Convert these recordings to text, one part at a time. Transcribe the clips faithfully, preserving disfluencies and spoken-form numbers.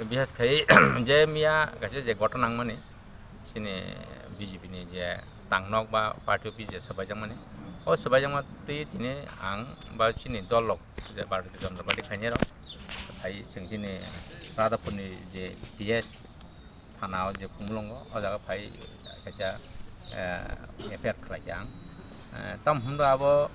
Bihas khai je miya kaisa je gotha nangmani, chini B J P ni je tangnok ba party office je swbaijakmani, o swbaijakma twi tini ang ba chini dol rok je Bharatiya Janata Party khainai rok phai chwng chini Radhapur ni je P S thana o je Khumulwngo, o jaga phai kaisa, eh, F I R khlai kha ang. Eh, tam hwnba abo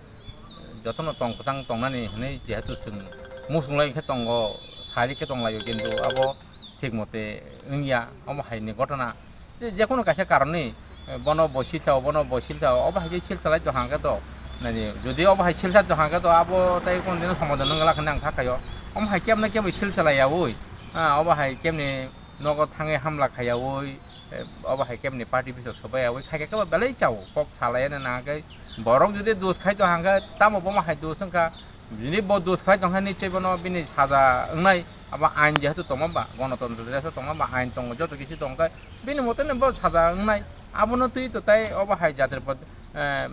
jotono tong kwchang tongnani hwnwi jehetu chwng muchunglai khe tongo, sari khe tonglaio, kintu abo thik mote wngya, omo hai ni gotona. Je, jekunu kaisa karon ni, eh, bono bo silsa o, bono bo silsa o, obo hai khe silsa lai tong hang khe to, nani, jodi obo hai silsa tong hang khe to, abo tai kono dino somadhan wng glak hwnwi ang kha khaio. Omo hai kebna kebo silsa lai yaui, ah, obo hai kebni nogo thangwi hamla khaiyaui, eh, obo hai kebni party bisok sobai yaui khai khe kebo belai chao kok salai nang khe borok jodi dos khai tong hang khe tamo bomo hai dos wng kha, jodi bo dos khai tong khe nichoi bono bini saja wngnai abo ain jehetu tongma ba gonotontro desh o tongma ba ain tongo joto kisu tong khe bini mote no bo saja wngnai abono twi to tai obo hai jatir pod, eh,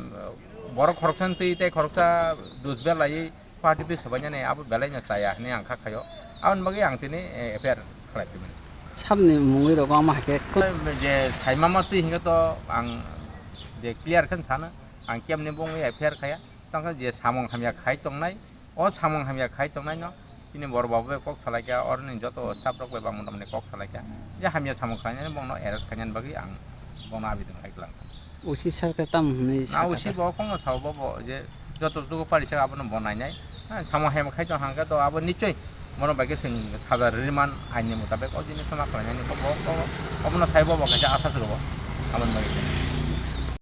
borok khoroksa twi tai khoroksa dos belai party office sobainani abo belai no chaya hinwi ang kha khaio. Aboni bagwi ang tini, eh, F I R khlai phimani. Sabni mungwi rogo omo hai khe kw- Je saimama twi hinkhe to ang je clear khe sano, ang kemni bungwi F I R khaya. Tongkhe je samung hamya khai tongnai, o samung hamya khai tongnai no tini bor babu bai kok salai kha, oroni joto staff rok bai bangma tamni kok salai kha. Je hamya samung khlainani bongno arrest khainani bagwi ang bongno abidon khai klang. O C sir khe tam hwnwi Na sakha o si ta? Bo khongno sao bo, bo je joto dugo pari sa abono bo nainai. Ha, samo hem khai tong hangkhe to abo nichoi bono bai khe chwng saja riman aini mutabek o jinis no ma khlainani bo, bo, bo, obono sai bo, bo kaisa asa chwrwo aboni bagwi.